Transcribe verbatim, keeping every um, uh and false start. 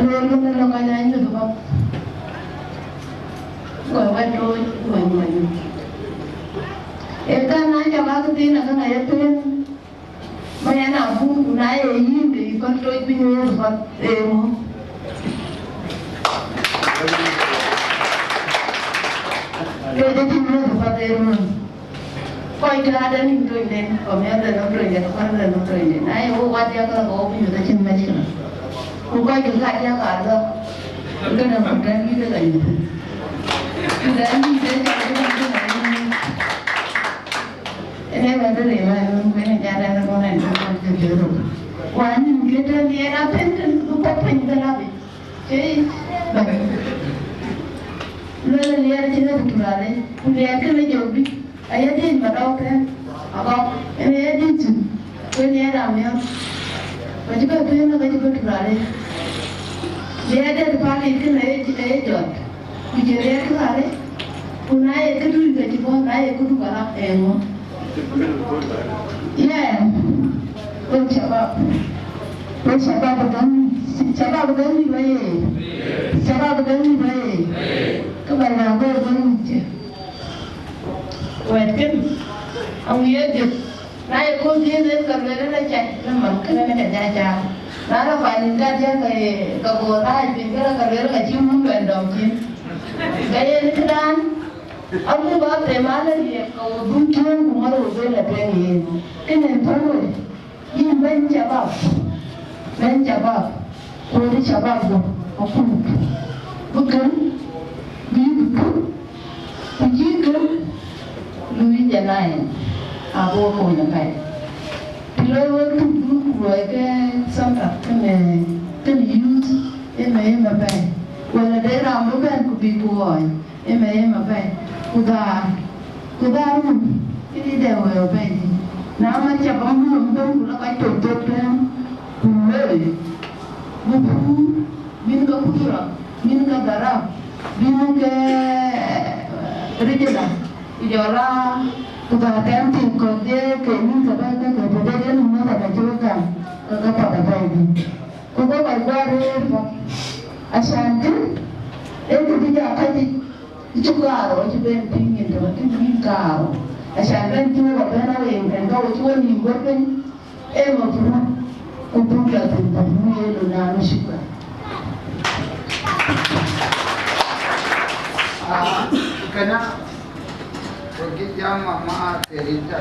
Lueel wën ë lɔ kɔc aa nyuth ë kɔ̈k, ku ë wɛ̈t tooc, ku ë wɛ̈t nyuth. Ee kan na cɔk akëthiin, akëŋ aye pëën, ma yɛn abun, ku na ye yïn, ke yï kɔn tooc piny wëët ë kɔ̈k, ee ŋö? Tooc acïn wëët ë kɔ̈k, ee ŋö? Kɔc kë ade nïm tonyden, kɔmiɛth de nɔm tonyden, kuan de nɔm tonyden. Na ye wo wat ya kala ko wo kunyuth acïn mɛc kala. Ku kɔc kë kat ya ka dhɔ. Kë de mɔm tɛn bï ke la nyuth. Kë de nïm de jam kë de kë de nïm. Ene ba de rem a nun kwen ja de na ko na nïm kɔc kë de ro. Wa nïm kë de ni na pen kë bu pop piny kala bi. Ei, bɛ̈ny. Luel liɛɛr cïn ë ku turare, ku liɛɛr kënë jɔ bï, aye dhiëc ma dɔu tɛ̈n, agɔk, en aye dhiëc thïn, ku en ye ram miɔ̈r. Ku cï bɛ pën, ke cï bɛ turare. Liɛɛr de pal yic kënë aye, aye jɔt, ku jɔ liɛɛr turare, ku na ye këdu ke cï bɔ̈, na ye këdu ka rap eeŋö? Yeah. Wek shabab. Wek shabab gäm. Shabab gäm ni ba ye. Shabab gäm ni ba ye. Kë ba la go gäm ni je. Wɛ̈t kën. Aŋu ye jëp. Na ye ko dhiëëth en ka lueel la cak, la man kënë ne ka ja cak. Na la pany ka dia ka ye, ka go rac piny, ka la ka lueel ka cï wun bɛn dɔm cin. Ka ye ni këdan. Abuk ba them ala riɛk, ka wo dhuk tueŋ, ku ŋɔl wo ben la tueŋ yen. Kënë thöŋ we, yïn bɛ̈ny shabab, bɛ̈ny shabab, ku wël shabab bɔ̈ akut. Bï kën, bï yï bï kën, ku cï kën, luui jɛ na yen, abï wo kony apɛi. Të loi wek tuk dhuk ku luɔi ke center kënë, kënë youth, ëmë, ëmë apɛi. Wala de raan bï bɛ̈n ku bï ku ɣɔɔc. Ëmë, ëmë apɛi. Ku dhaar, ku dhaar mum, këdï dɛ wëëu apɛi. Na man ca bä mum bɛ̈n ku la kɔc tök tök tɛ̈ɛ̈n, ku loi, ku puur, bïn ke kudhura, bïn ke dharap, bïn ke, eh, rijila, ku jɔl a, ku dhaar tɛ̈ɛ̈n thïn kɔ̈k de ke nïn ke bä ke ke bï de de mum ë kɔc acï wek gam, ke ke path apɛi bï. Ku bä kɔc guɔ rëër bä. Acan kë, ee kë bï ja kac yic, cï kaarou acï ben piŋ nyin tënë kë bï kaarou. Acan bɛ̈n cï wok abɛ̈n aweŋ tɛ̈n ka wo cï wo nïïm bɔ̈ piny, ee mafrut ku buk jɔ thïn buk nu ye lon naan ë shukran. Ah, këna, wek jam mama Terita.